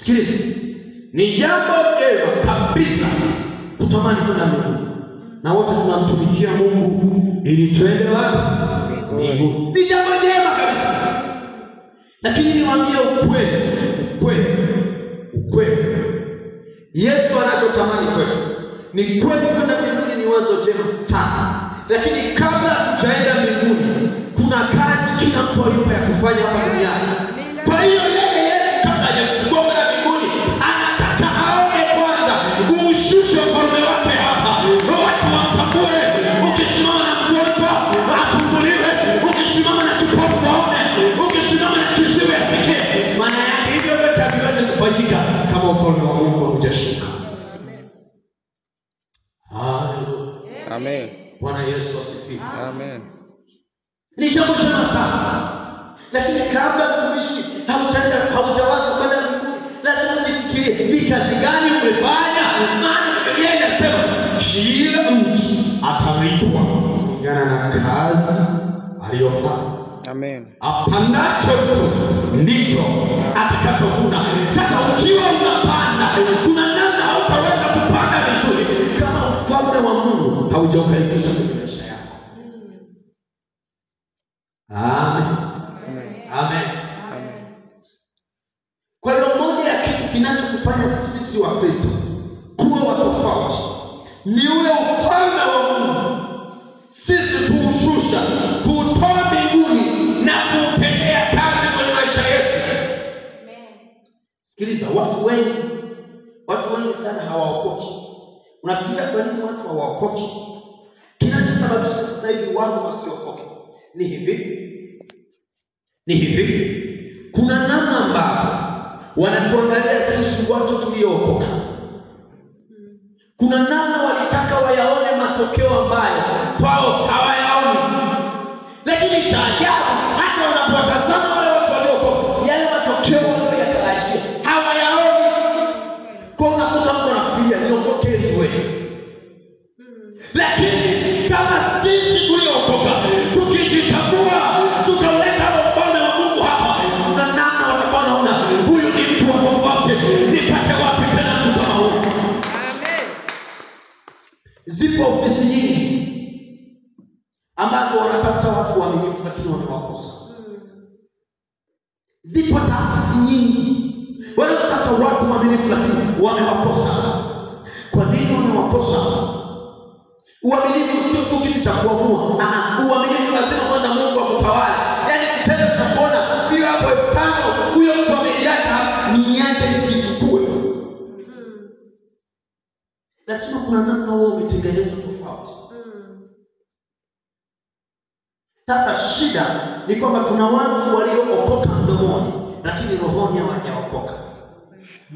Sikiliza, ni jambo jema kabisa kutamani kwenda mbinguni, na wote tunamtumikia Mungu ili twende wapi? Mbinguni. Ni jambo jema kabisa, lakini niwaambie ukweli, ukweli, ukweli, Yesu anachotamani kwetu ni kweli. Kwenda mbinguni ni wazo jema sana, lakini kabla hatujaenda mbinguni kuna kazi kila mtu alipo ya kufanya hapa duniani. Kwa hiyo yeye Yesu kabla hajachukua kwenda mbinguni anataka aone kwanza ushushe ufalme wake hapa, watu wamtambue. Ukisimama na mgonjwa afunguliwe, ukisimama na kipofu aone, ukisimama na kiziwi asikie. Maana yake hivyo vyote haviwezi kufanyika kama ufalme wa Mungu haujashuka. Haleluya. Amen. Bwana Yesu asifiwe. Amen. Ni jambo jema sana, lakini kabla mtumishi haujaenda, haujawaza kwenda mbinguni, lazima ujifikirie ni kazi gani umefanya. Maana Biblia inasema kila mtu atalipwa kulingana na kazi aliyofanya. Amen. Apandacho mtu ndicho atakachovuna. Sasa ukiwa unapanda, kuna namna hautaweza kupanda vizuri kama ufalme wa Mungu haujaukaribisha kwenye maisha yako. Amen. Amen. Amen. Kwa hiyo moja ya kitu kinachotufanya sisi wa Kristo kuwa wa tofauti ni ule ufalme wa Mungu, sisi tuushusha, tuutoa mbinguni na kuutendea kazi kwenye maisha yetu. Amen. Sikiliza, watu wengi sana hawaokoki. Unafikiria kwa nini watu hawaokoki? Kinachosababisha sasa hivi watu wasiokoke ni hivi, ni hivi, kuna namna ambavyo wanatuangalia sisi watu tuliookoka. Kuna namna walitaka wayaone matokeo ambayo kwao hawayaoni, lakini cha ajabu hata wanapowatazama wale watu waliookoka, yale matokeo wanayoyatarajia hawayaoni. Kwa unakuta mtu anafikiria niokoke ili wewe, lakini kama sisi tuliokoka tukijitambua tukauleta ufalme wa Mungu hapa, kuna namna watakuwa wanaona huyu ni mtu wa tofauti, nipate wapi tena mtu kama huyu? Amen. Zipo ofisi nyingi ambazo wanatafuta watu waaminifu lakini wamewakosa. Zipo taasisi nyingi wanatafuta watu waaminifu lakini wamewakosa. Kwa nini wamewakosa? Uaminifu sio tu kitu cha kuamua. Uaminifu lazima kwanza Mungu akutawale. Yaani kitendo cha kuona hiyo hapo 5,000 huyo mtu ameiacha, niache nisichukue. Lazima kuna namna wewe umetengenezwa tofauti. Sasa shida ni kwamba tuna watu waliookoka mdomoni lakini rohoni hawajaokoka.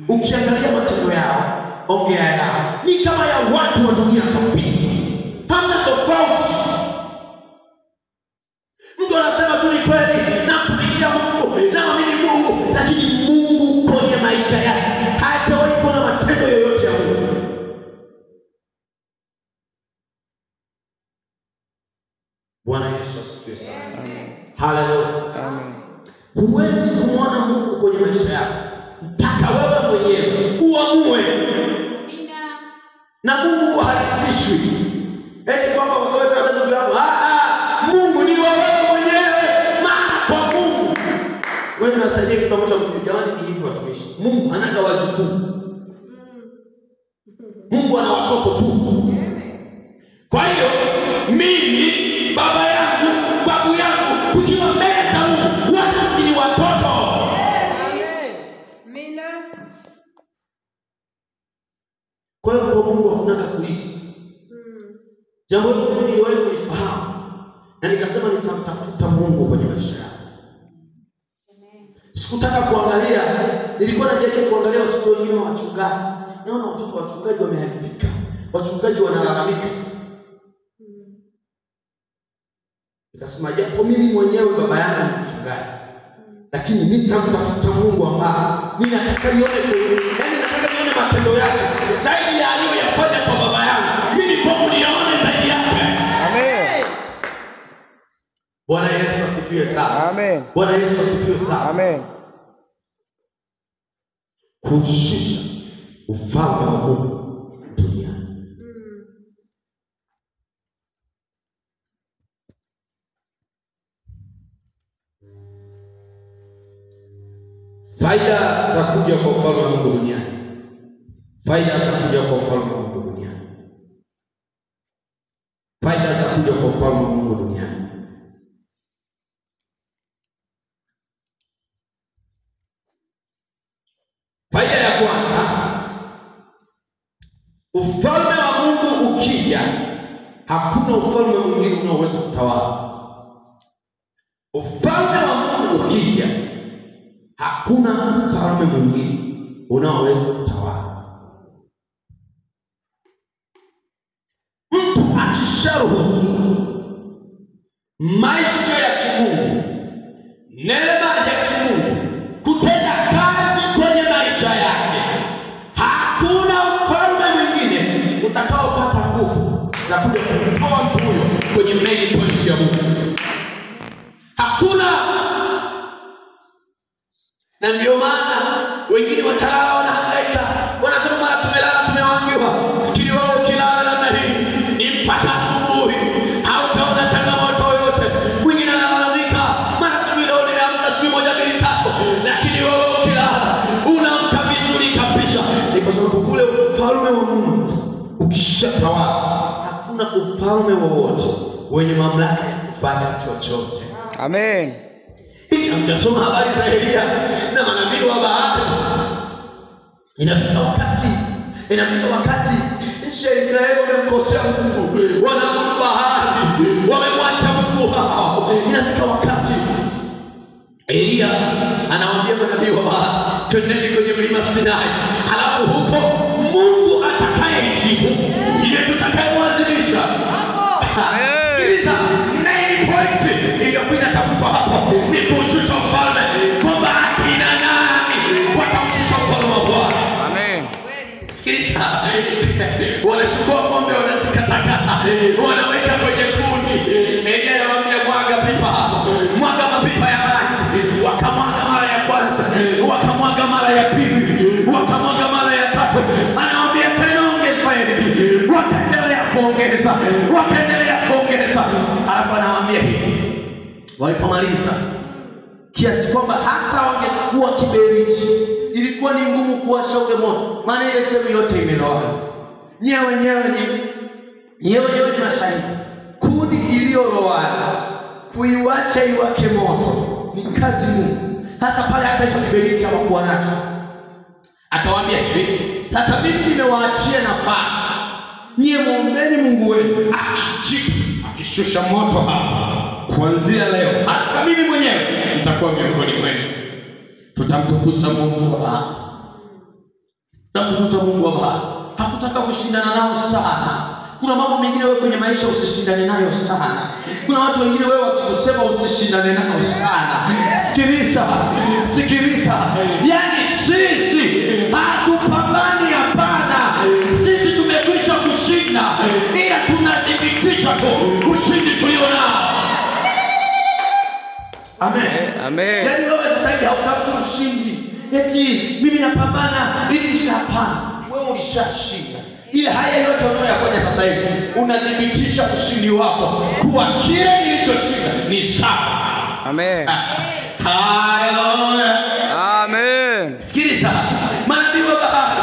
Ukiangalia matendo yao, ongea yao ni kama ya watu wa dunia kabisa, hamna tofauti. Mtu anasema tu ni kweli namtumikia Mungu, naamini Mungu, lakini Mungu kwenye maisha yake hajawahi kuona matendo yoyote ya Mungu. Bwana Yesu asifiwe sana. Haleluya. Amen. Huwezi kumwona Mungu kwenye maisha yako mpaka wewe mwenyewe uamue. Na Mungu halisishwi eti kwamba usoe labda ndugu yangu. Mungu ni wewe mwenyewe. Maana kwa Mungu wewe unasaidia kitu ambacho jamani, ni hivyo watumishi. Mungu hanaga wajukuu. Mungu ana watoto tu. Kwa hiyo mimi, baba yangu, babu yangu, tukiwa mbele za Mungu, watu ni watoto. Amina. Kwa hiyo kwa Mungu hakuna kulisi. Jambo hili mimi niliwahi kulifahamu na nikasema nitamtafuta Mungu kwenye maisha yangu. Sikutaka kuangalia, nilikuwa najaribu kuangalia watoto wengine wa wachungaji. Naona watoto wa wachungaji wameharibika, wachungaji wanalalamika. Nikasema japo mimi mwenyewe baba yangu ni mchungaji, lakini nitamtafuta Mungu ambaye ninataka nione, yaani nataka nione matendo yake zaidi ya aliyoyafanya kwa baba yangu, mimi kwangu nione zaidi yake. Amen. Bwana Yesu asifiwe sana. Amen. Bwana Yesu asifiwe sana. Amen. Kushusha ufalme wa Mungu duniani. Faida za kuja kwa ufalme wa Mungu duniani. Faida za kuja kwa ufalme wa Mungu duniani. Faida za kuja kwa ufalme wa Mungu duniani. Faida ya kwanza, ufalme wa Mungu ukija, hakuna ufalme mwingine unaoweza kutawala. Ufalme wa Mungu ukija, hakuna ufalme mwingine unaoweza kutawala. Mtu akisharuhusu maisha ya kimungu, neema ya kimungu kutenda kazi kwenye maisha yake, hakuna ufalme mwingine utakaopata nguvu za kuja kumtoa mtu huyo kwenye main point ya Mungu. Hakuna. Na ndio maana wengine watalala wanahangaika, wanasema mara tumelala tumewangiwa, lakini wao ukilala namna hii ni mpaka asubuhi, hautaona changamoto yoyote. Mwingine analalamika mara sijui leo nimeamka sijui 1 2 3, lakini wewe ukilala unaamka vizuri kabisa. Ni kwa sababu ule ufalme wa Mungu ukishatawala, hakuna ufalme wowote wenye mamlaka ya kufanya chochote. Amen. Hamjasoma habari za Elia na manabii wa Baali? Inafika wakati nchi ya Israeli wamemkosea Mungu, wanaabudu Baali, wamemwacha Mungu wao. Inafika wakati Elia anawaambia manabii wa Baali, twendeni kwenye mlima Sinai, halafu huko Mungu atakayeishi ndiye tutakayemwadhimisha. Sikiliza, main point iliyokuwa inatafutwa hapo ni kushusha ufalme, kwamba akina nani wataushusha ufalme wa Bwana. Amen. Sikiliza, wanachukua ng'ombe wanazikatakata, wanaweka kwenye kuni. Elia anawaambia mwaga pipa hapo, mwaga mapipa ya maji. Wakamwaga mara ya kwanza, wakamwaga mara ya pili, wakamwaga mara ya tatu. Anawaambia tena ongezeni, wakaendelea kuongeza, wakaendelea kuongeza. Alafu anawaambia hivi, walipomaliza kiasi kwamba hata wangechukua kiberiti ilikuwa ni ngumu kuwasha ule moto, maana ile sehemu yote imeloana. Nyewe wenyewe ni mashahidi. Kuni iliyoloana kuiwasha iwake moto ni kazi ngumu. Sasa pale hata hicho kiberiti hawakuwa nacho. Akawaambia hivi, sasa mimi nimewaachia nafasi, nyie muombeni Mungu wenu akishusha moto hapa, kuanzia leo hata mimi mwenyewe nitakuwa miongoni mwenu. Tutamtukuza Mungu wa Baali. Tutamtukuza Mungu wa Baali. Hakutaka kushindana nao sana. Kuna mambo mengine wewe kwenye maisha usishindane nayo sana. Kuna watu wengine wewe wakikusema usishindane nao sana. Sikiliza, sikiliza. Yaani sisi hatupambani, hapana. Sisi tumekwisha kushinda, ila tunathibitisha tu ushindi tulio nao. Amen. Amen. Yaani wewe sasa hivi hautafuti ushindi. Eti mimi napambana ili nishinde, hapana. Wewe ulishashinda. Ile haya yote unayoyafanya sasa hivi unathibitisha ushindi wako kuwa kile nilichoshinda ni sawa. Amen. Haleluya. Amen. Sikiliza, manabii wa Baali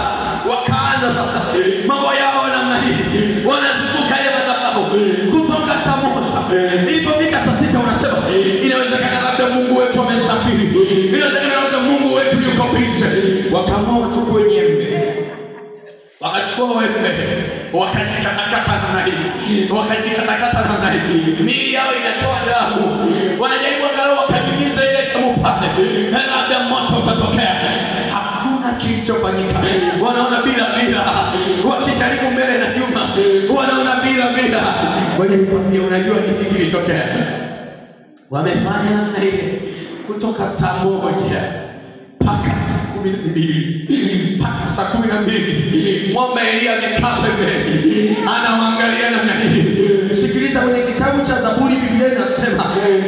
wakaanza sasa mambo yao namna hii, wanazunguka ile madhabahu kutoka saa 1. Ilipofika saa 6 wanasema inawezekana labda Mungu wetu amesafiri, inawezekana labda Mungu wetu yuko busy. Wakaamua wachukue nyembe, wakachukua wembe, wakazikatakata namna hii, wakazikatakata namna hii, miili yao inatoa damu. Wanajaribu angalau wakanyunyiza ile damu pale, labda moto utatokea. Hakuna kilichofanyika. Wanaona bila bila, wakijaribu mbele na nyuma, wanaona bila bila. Ngoja nikwambie, unajua nini kilitokea? Wamefanya namna ile kutoka saa 1 mpaka saa 12, mpaka saa 12. Mwamba Elia amekaa pembeni anawaangalia namna hii. Sikiliza, kwenye kitabu cha Zaburi Biblia inasema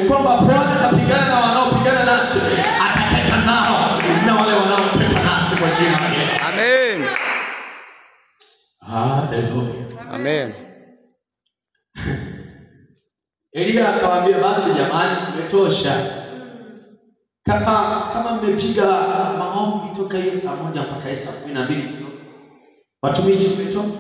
kwamba Bwana atapigana na wanaopigana nasi, atateta nao na wale wanaoteta nasi kwa jina. Haleluya. Amen. Eliya akawaambia, basi jamani, mmetosha. Kama mmepiga maombi toka hiyo saa 1 mpaka saa 12, watumishi mmetoka.